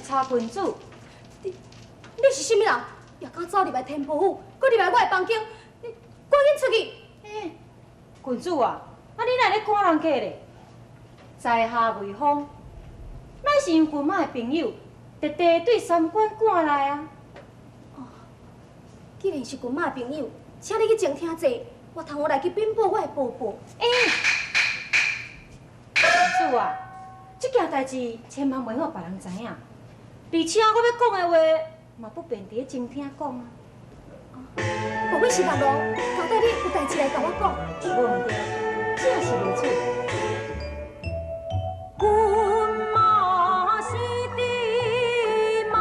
查郡主。你你是啥物人？也敢走入來天婆府，閣入來我的房間？你趕緊出去！欸，郡主啊，啊你哪會咧趕人客咧？在下魏風，乃是𪜶郡媽的朋友，特地對三關趕來啊。哦，既然是郡媽的朋友，請你去前廳坐，我通我來去稟報我的婆婆。欸，郡主啊，這件代誌千萬袂好別人知影，而且我欲講的話，嘛不便佇咧前廳講啊。莫非是六路，交代你有代誌來共我講？無毋對，正是如此。郡媽是地貌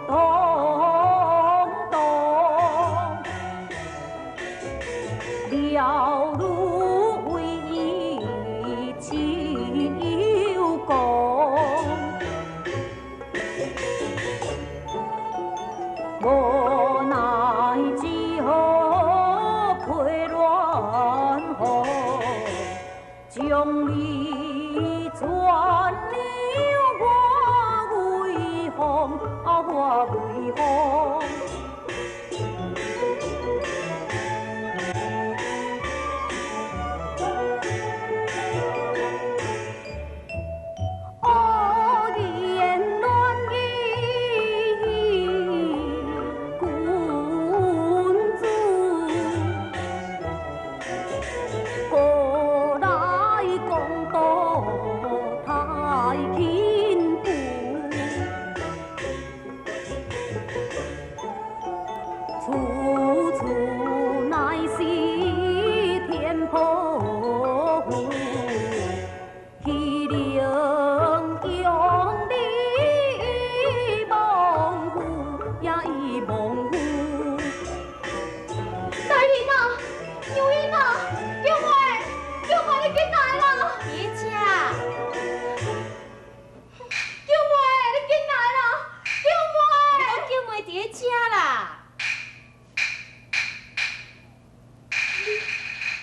東東，了如為親友講，無奈只好批亂風，將你轉了我威風，啊我威風。恶言乱语君子，过来公道太轻浮，处处乃是天婆府，岂能用你忘乎也已忘乎？大人啊，娘英啊，舅妹，舅妹，你緊來啦！佇遮。舅妹，你緊來啦！舅妹，我舅妹佇咧遮啦。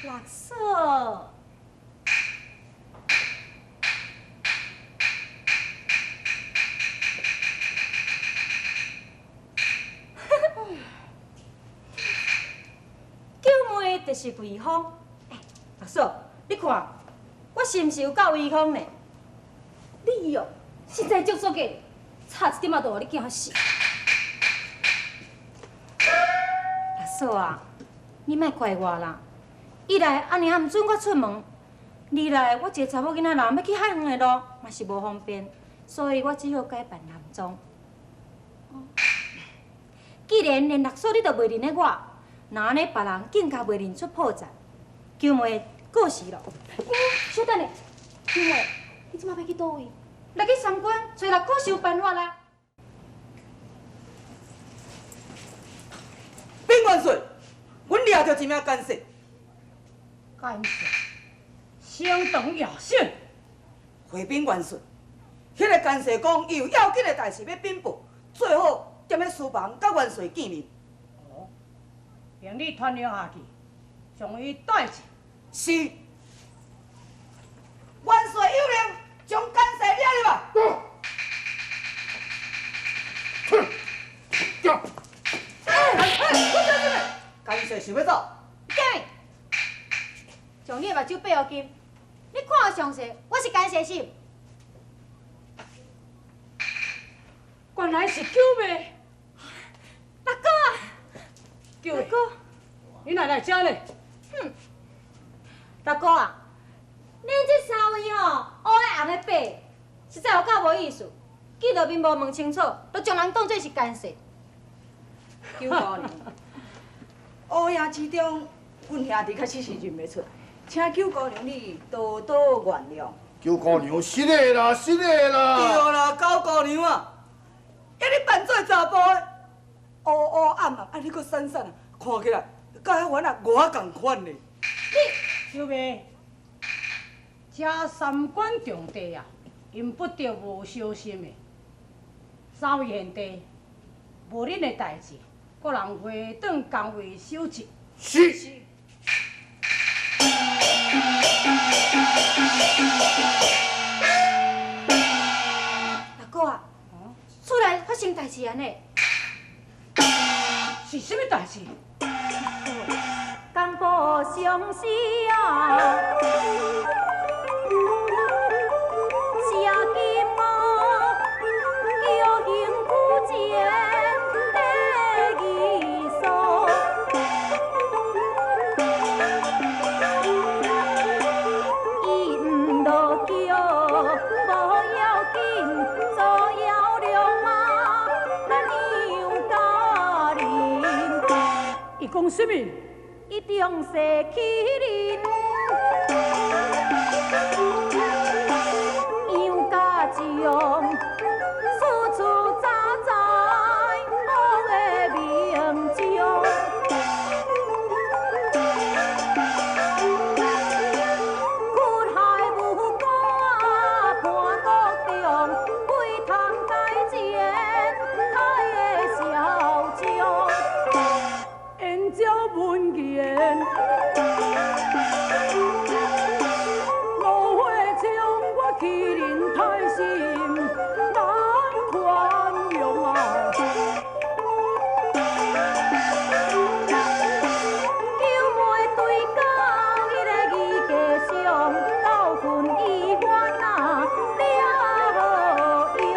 六嫂。舅妹就是魏風。欸，六嫂，你看，我是毋是有夠威風呢？你哦，實在足足的，差一點仔就予你驚死。六嫂啊，你莫怪我啦。一來阿娘毋准我出門，二來我一个查某囡仔人欲去較遠的路嘛是無方便，所以我只好改扮男裝。既然連六嫂你都袂認得我，那按呢別人更加袂認出破綻。舅妹過時咯。小等下，舅妹，你這馬欲去佗位？來去三關揣六哥想辦法啦。稟元帥，阮掠著一名奸細。奸細，相當野心。回稟元帥，彼个奸細講，伊有要緊的代誌欲稟報，最好踮咧書房佮元帥見面。哦，命你傳令下去，將伊帶去。是。元帥有令，將奸細掠入來。奸細想欲走。將你的目睭閉予緊，你看詳細，我是奸細是？原來是舅妹。六哥啊，舅妹，你哪來遮呢？哼，六哥啊，恁這三位吼，烏的紅的白的，實在有夠無意思。見著面無問清楚，就將人當做是奸細。九姑娘，烏夜之中，阮兄弟確實是認袂出，請九姑娘你多多原諒。九姑娘，失禮啦，失禮啦！對啦，九姑娘啊，遐你扮做查埔的，烏烏暗暗，啊你閣閃閃啊，看起來佮彼款啊我仝款呢。你小妹，這三關重地啊，用不著無小心的。三位賢弟，無恁的代誌，各人回轉工位守節。是。六哥啊，發生代誌啊呢？是啥物代誌？江波相思啊，謝金烏叫行古前的義嫂，伊毋落橋無要緊，左搖龍馬咱楊家人。伊講啥物？伊中世欺人，楊家將處處查在我的名將，苦海無辜判國中，為通解前太的嚣張。燕趙文言，蘆花槍，我欺人太甚，難寬容啊！九妹對到彼个義家上，教訓伊番啊了好用。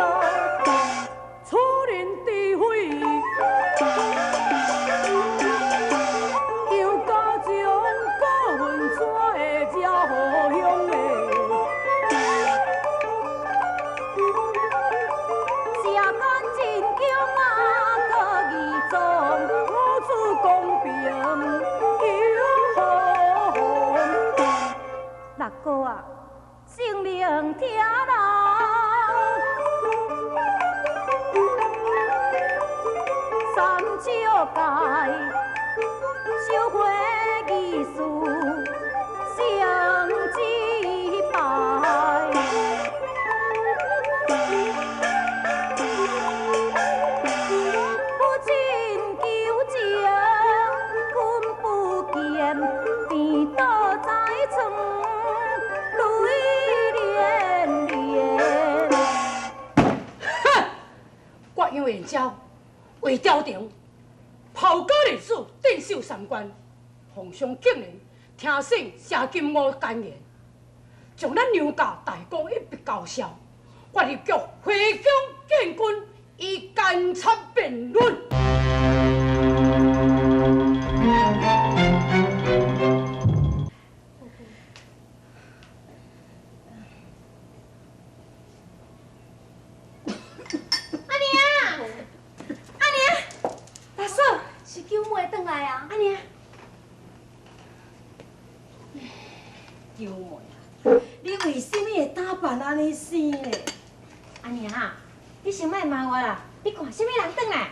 楚人智慧，楊家將教訓怎會這好鄉的？社干真強啊，郭義忠，母子公平又何妨？六哥啊，性命疼人，三笑界，小花艺术成一摆。父親求情，君不見，病倒在床，淚涟涟。哼！我楊延昭為朝廷炮高歷史，鎮守三關，皇上竟然聽信謝金吾諫言，將咱楊家大功一筆勾銷。我立即回宮見君，以監察辯論。阿娘，阿娘，大嫂，是九妹轉來啊！阿娘，九妹啊，你為啥物會打扮按呢生咧？阿娘，你先莫罵我啦，你看啥物人轉來？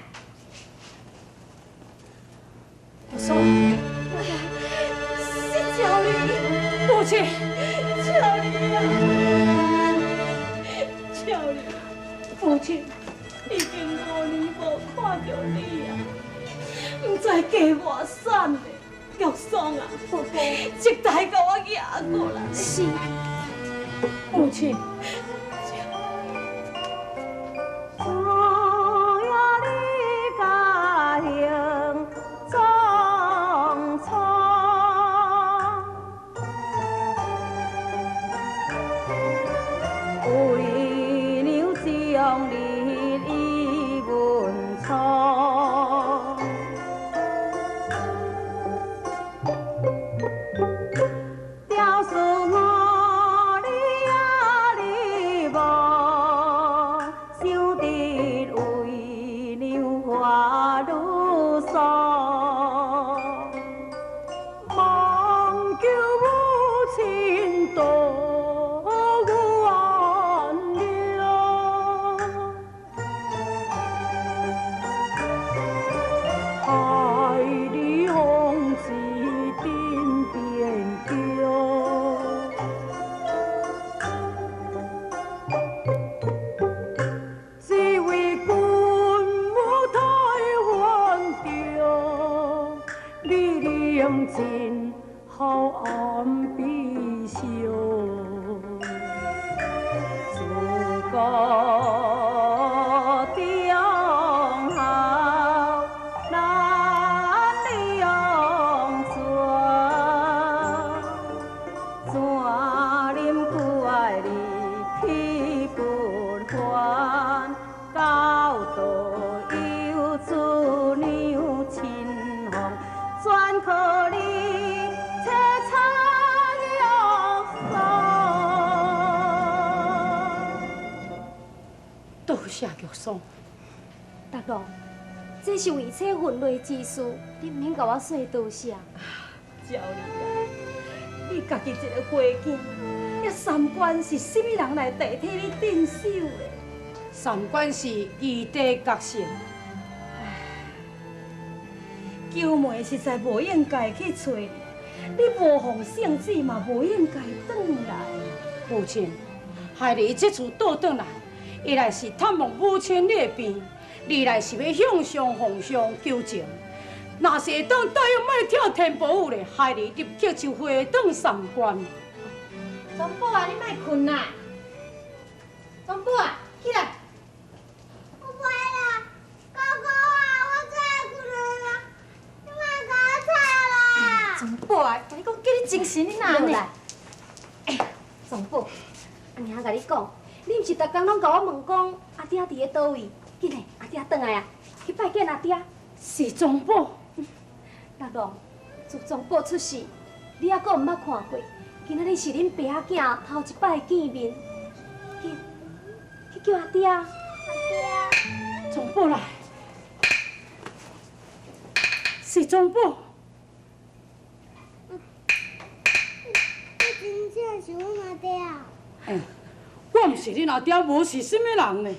大嫂，是巧玲，母親，巧玲啊，巧玲，母親，已經5年無看著你啊，毋知嫁偌散的，玉霜啊，婆婆，這台共我举過來。是。母親。自古中可你凄惨玉霜。多谢玉霜。大哥，这是为妻分内之事，你毋免共我说多谢。娇儿啊，你家己一个花囝，遐三关是啥物人来代替你镇守的？三关是二弟角色。九妹实在无应该去揣你，你无奉圣旨嘛无应该转来。母亲，孩儿这次倒转来，一来是探望母亲你的病，二来是欲向上奉上求情。若是会当答应莫跳天宝舞咧，孩儿立刻就回转三关。庄宝啊，你莫睏啦！庄宝啊，起来！我不爱啦，哥哥啊，我最爱睏啦，你莫共我吵啦！庄宝啊，共你讲叫你精神，你哪按呢？欸，庄宝，阿娘共你讲，你毋是逐工拢共我问讲阿爹伫咧佗位？紧嘞，阿爹转来啊，去拜见阿爹。是庄宝。六郎，自庄宝出世，你犹阁毋捌看过。今仔日是恁爸仔囝头一摆见面，紧去叫阿爹。阿爹。庄宝来，是庄宝。你真正是阮阿爹啊？欸，我毋是恁阿爹，无是啥物人呢？